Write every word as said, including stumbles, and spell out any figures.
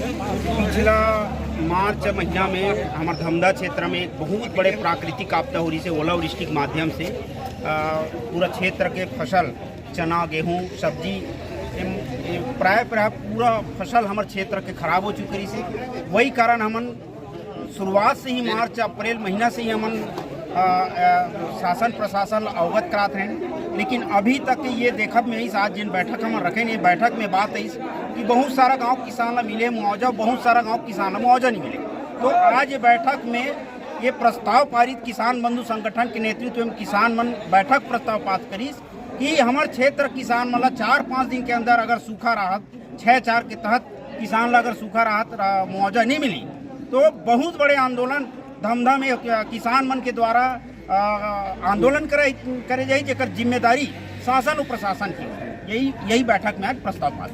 पिछला मार्च महीना में हमर धमधा क्षेत्र में एक बहुत बड़े प्राकृतिक आपदा हो रही से, ओलावृष्टि के माध्यम से अ, पूरा क्षेत्र के फसल, चना, गेहूं, सब्जी, एम- ए- प्राय प्राय पूरा फसल हमर क्षेत्र के खराब हो चुके रही से। वही कारण हमन शुरुआत से ही, मार्च अप्रैल महीना से ही हमन अ, अ, शासन प्रशासन ला अवगत करात रहें, लेकिन अभी तक ये देखब में आइस, आज जिन बैठक हमन रखेन, ये बैठक में बात आइस कि बहुत सारा गांव किसान ला मिले मुआवजा, बहुत सारा गांव किसान ला मुआवजा नहीं मिले। तो आज ये बैठक में ये प्रस्ताव पारित, किसान बंधु संगठन के नेतृत्व में किसान मन बैठक प्रस्ताव पास करिस कि हमर क्षेत्र किसान मन ला चार पाँच दिन के अंदर अगर सूखा राहत, छः चार के तहत किसान ला अगर सूखा राहत रा-, मुआवजा नहीं मिली, तो बहुत बड़े आंदोलन धमधा में किसान मन के द्वारा अ, आंदोलन करे करे जाही, जेकर जिम्मेदारी शासन और प्रशासन की। यही यही बैठक में आज प्रस्ताव पास।